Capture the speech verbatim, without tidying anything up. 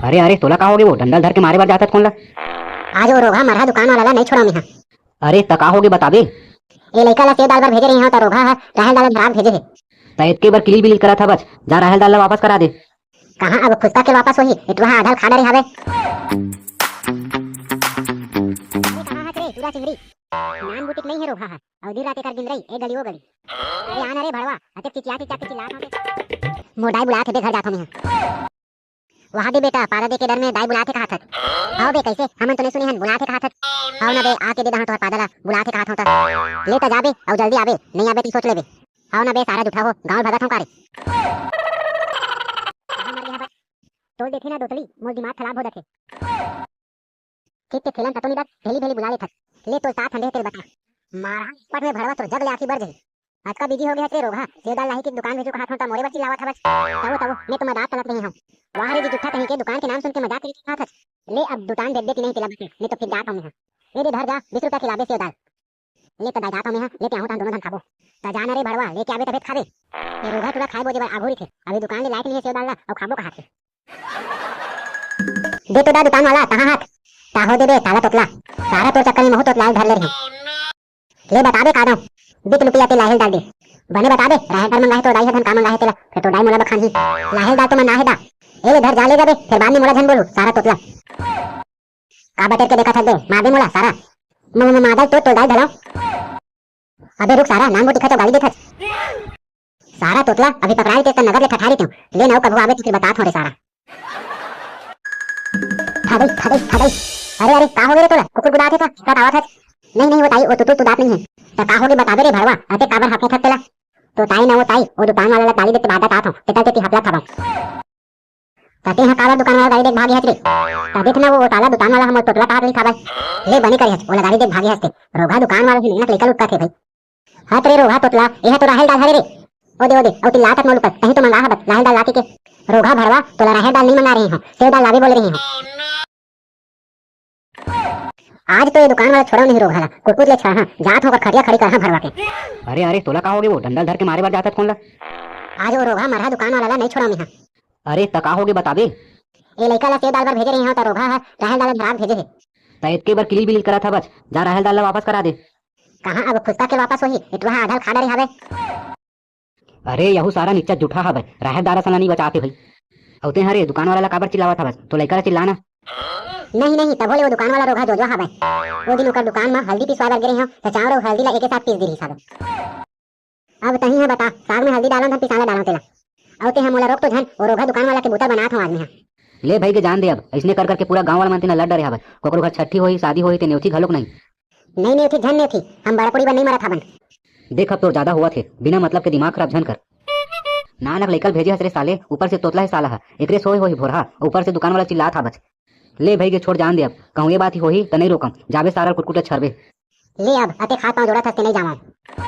अरे अरे, तोला का होगे? वो डंडा ल धर के मारे बर जाथस कोन ला? आज वो रोगहा मरहा दुकान वाला ला नहीं छोड़ा मेहा। अरे त का होगे बताबे? ए लइका ला सेव दाल बर भेजे रही हूँ, त रोगहा ह राहेर दाल धरा भेजे हे। त एतके बर किलिल बिलिल करत हवस, जा राहेर दाल ला वापस करा दे। कहाँ अब फुसका के वापस होही, एटुहा आधा ल खा डरे हवे। अरे कहाँ हस रे टूरा चिंगरी? नान बुटिक नहीं है रोगहा ह, अउ दिन रात एकर गिंदरई, ए गली वो गली। अरे आना रे भड़वा, अतेक चिचिया चिचिया के चिल्लात हवे। मोर दाई बुलात हे बे, घर जात हूँ मैं। वहा दे बेटा, पादा दे के डर में दाई बुलात हे कहाथस। हव बे, कैसे? हमन तो नहीं सुने हन, बुलात हे कहाथस। हव ना बे, आके दे दहा तोहर पादा ला, बुलात हे कहाथस त। ले त जाबे, अउ जल्दी आबे, नहीं आबे त सोच लेबे। हव ना बे, सारा जूठा हो, गाँव भगत हूँ का रे? कहाँ मर गया बे? तोल देखे ना दोतली, मोर दिमाग खराब हो देखे। ठीक के खेलन ततो निदत, भेली भेली बुला लेथस। ले तोल तात हंडे तेल बता। मारा पट में भड़वा तोर जग ले आखी बर जही। अतका बिजी हो गया रे रोगहा, सेव दाल लाही के दुकान भेजू कहात हूँ त मोरे बर चिल्लावत हवस। तवो तवो, मैं तो मजाक करत नहीं हूँ। वाह रे जी जुट्ठा कहीं के, दुकान के नाम सुन के मजाक करी कहात हस। ले अब दुकान देख दे कि नहीं तेला बता, नहीं तो फिर जात हूँ मैं। ले दे धर जा, बीस रुपया खिलाबे सेव दाल। ले त दाई जात हूँ मैं, लेके आहूँ तहन दोनों झन खाबो। त जाना रे भड़वा, लेके आबे तबे खाबे। ये रोगहा टूरा खाए बोजे बर आघू रहिथे, अभी दुकान ले लायक नहीं है सेव दाल ला, अउ खाबो कहाथे। दे तो दा दुकान वाला, कहाँ हाथ? ताहो दे बे, ताला तोतला। सारा तोर चक्कर में महू तोतला धर ले रही। ले बता बे का दऊं? बीस रुपया ते लाहेल दाल दे। बने बता बे, राहेर दाल मंगाहे तो दाई हथन का मंगाहे तेला, फिर तो दाई मोला बखान ही। लाहेल दाल तो मंगाहे दा। ए ले धर जा ले जाबे, फिर बाद में मोला झन बोलू, सारा तोतला। का बटेर के देखत हस बे, मार दे मोला, सारा। म-, म-, मादल तो तोल दाई धलाओ। अबे रुक सारा, नाम वो दिखा तो गाली देथस। सारा तोतला, अभी पकड़ा रहितेस त नगद ले ठठारी तें। ले ना, कभू आबे त फिर बतात हों रे सारा। फदई, फदई, फदई। अरे, अरे, का हो गे रे तोला? कुकुर गुदात हे का? का आवत हस? नहीं, नहीं, वो ताई, वो तुतुल तुदात नहीं है। त का हो गे बताबे रे भड़वा, अते काबर हाफे थस तेला? तो ताई ना वो ताई, वो दुकान वाला ला ताली देते बादा तात हो, तेकर तेती हफला थाबा। त तें ह काबर दुकान वाला गाड़ी देख भागे हस रे? त देख ना वो, वो ताला दुकान वाला हमर तोतला काहत रही थाबा। ले बने करे हस, ओला गाड़ी देख भागे हस ते। रोगहा दुकान वाला ही मेहनत लइका लुटका थे भाई। हत रे रोगहा तोतला, एहा तो राहेल दाल हरे रे। ओ दे, ओ दे, अउ तिल्लात हस मोर ऊपर, तहीं तो मंगा हबस राहेल दाल लाके के। रोगहा भड़वा, तोला राहेल दाल नहीं मंगा रहे हूँ, सेव दाल लाबे बोले रहे हूँ। आज तो ये दुकान वाला छोड़ा नहीं रोगहा ला, कुतकुत ले छाहा, जात होकर खटिया खड़ी करहा भड़वा के। अरे, अरे, तोला का होगे वो? डंडा ल धर के मारे बर जाथस कोन ला? आज वो रोगहा मरहा दुकान वाला ला नहीं छोड़ा मेहा। अरे, त का होगे बताबे? ए लइका ला सेव दाल बर भेजे रहे हूँ, त रोगहा ह राहेल दाल ल धरा भेजे हे। त एतके बर किलिल बिलिल करत हवस, जा राहेल दाल ला वापस करा दे। कहाँ अब फुसका के वापस होही, एटुहा आधा ल खा डरे हवे। अरे, यहू सारा निच्चा जूठा हवय, राहेर दार असन ला नइ बचात हे भई। अउ तें हरे दुकान वाला ला काबर चिल्लावत हवस? तो लइका ला चिल्ला ना। नहीं, नहीं, तभो ले वो दुकान वाला रोगहा जोजवा हवय। वो दिन ओकर दुकान म हल्दी पिसवाए बर गे रहे हंव, त चांउर अउ हल्दी ला एके साथ पीस दे रिहिस हवय। अब तहीं ह बता, साग में हल्दी डालंव धन पिसाला डालंव तेला। अउ तें ह मोला रोक तो झन, वो रोगहा दुकान वाला के बूता बनात हंव आज मेंहा। ले भई के जान दे अब, अइसने कर करके पूरा गांव वाला मन तेन ला लड़ डरे हवय। कोकरो घर छट्ठी होही, शादी होही, ते नेवथी घलोक नहीं। नहीं नेवथी, झन नेवथी, हम बड़ा कुड़ी बर नहीं मरत हवन। देख, अब तोर जादा होवत हे, बिना मतलब के दिमाग खराब झन कर। नान अक लइका ल भेजे हस रे साले, ऊपर से तोतला हे साला ह, एकरे सोए होही भोरहा, ऊपर से दुकान वाला चिल्लात हावच। ले भई गे, छोड़ जान दे अब, कहूँ ये बात ही होही त नहीं रोकम, जाबे सारा ल कुटकुट ल छरबे। ले अब, अते खात पाँव जोड़त हस ते नहीं जावंव।